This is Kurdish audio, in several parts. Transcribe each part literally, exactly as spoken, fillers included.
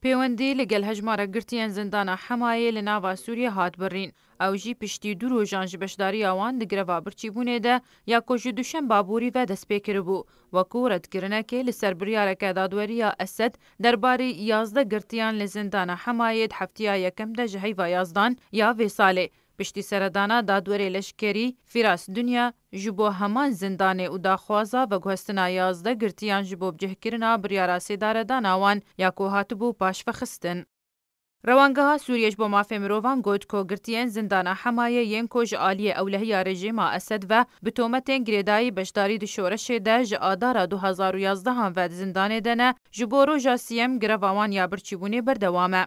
Pêwendî li gel hejmara girtiyên zindana Hemayê li nava Sûriyê hat birîn. Ew jî piştî du rojan ji beşdariya wan di greva birçîbûnê de ya ku ji duşemba borî ve dest pê kiribû, wekû redkirinekê li ser biryareke dadweriya Esed derbarî yazdeh girtiyan li zindana Hemayê di heftiya yekem de ji heyva yazdan ya vê salê, piştî seredana dadwerê leşkerî Firas Dunya ji bo heman zindanê û daxwaza veguhestina yazdeh girtiyan ji bo bicihkirina biryara sêdaredana wan ya ku hatibû paşvexistin. Rewangeha Sûriyê ji bo mafê mirovan got ku girtiyên zindana Hemayê yên ku ji aliyê ewlehiya rejîma Esed ve bi tometên girêdayî beşdarî di şoreşê de ji Adara du hezar û yazdehan ve di zindanê de ne, ji bo roja siyem greva wan ya birçîbûnê berdewam e.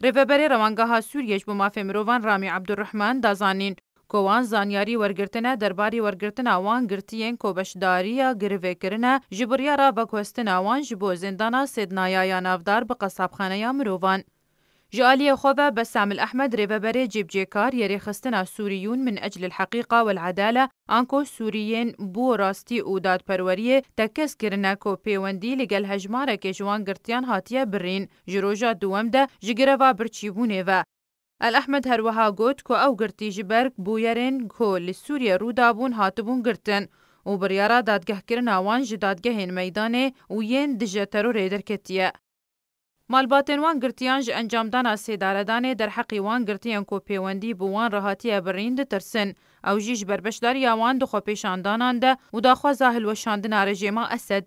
Rêveberê Rewangeha Sûriyê ji bo mafê mirovan Ramî Abdurrahman da zanîn ku wan zanyarî wergirtine derbarî wergirtina wan girtiyên ku beşdariya girivê kirine ji biryara veguhestina wan ji bo zindana Sêdnaya ya navdar bi qesabxaneya mirovan. Ji aliyê xwe ve Besam El Ehmed, rêveberê cêbicêkar yê Rêxistina Sûriyûn min Ecl El Heqîqa Wel Edale, anku Sûriyên bo rastî û dadperweriyê, tekez kirine ku pêwendî li gel hejmarekê ji wan girtiyan hatiye birîn, ji roja duwem de ji greva birçîbûnê ve. El Ehmed her wiha got ku ew girtî ji ber bûyerên ku li Sûriyê rû dabûn hatibûn girtin û biryara dadgehkirina wan ji dadgehên meydanê û yên dije terorê derketiye. Malbatên wan girtiyan ji encamdana sêdaredanê derheqî wan girtiyên ku pêwendî bi wan re hatiye birîn ditirsin. Ew jî ji ber beşdariya wan di xwepêşandanan de û daxwaza hilweşandina rejêma Esed.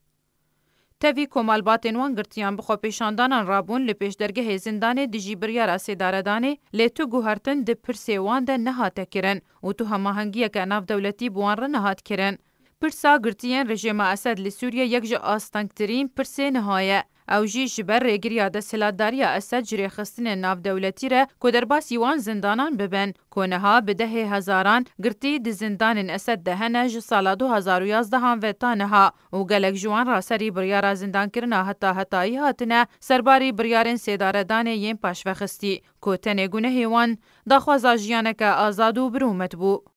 Tevî ku malbatên wan girtiyan bi xwepêşandanan rabûn li pêşdergehê zindanê dijî biryara sêdaredanê, lê tu guhertin di pirsê wan de nehate kirin û tu hemahengiyeke navdewletî bi wan re nehat kirin. Pirsa girtiyên rejêma Esed li Sûriyê yek ji astengtirîn pirsê niha ye. Ew jî ji ber rêgiriya desthilatdariya Esed ji rêxistinên navdewletî re ku derbasî wan zindanan bibin, ku niha bi dehê hezaran girtî di zindanên Esed de hene ji sala du hezar û yazdehan ve ta niha û gelek ji wan ra serî biryara zindankirina heta hetayî hatine serbarî biryarên sêdaredanê yên paşvexistî, ku tenê gunehê wan daxwaza jiyaneke azad û birûmet bû.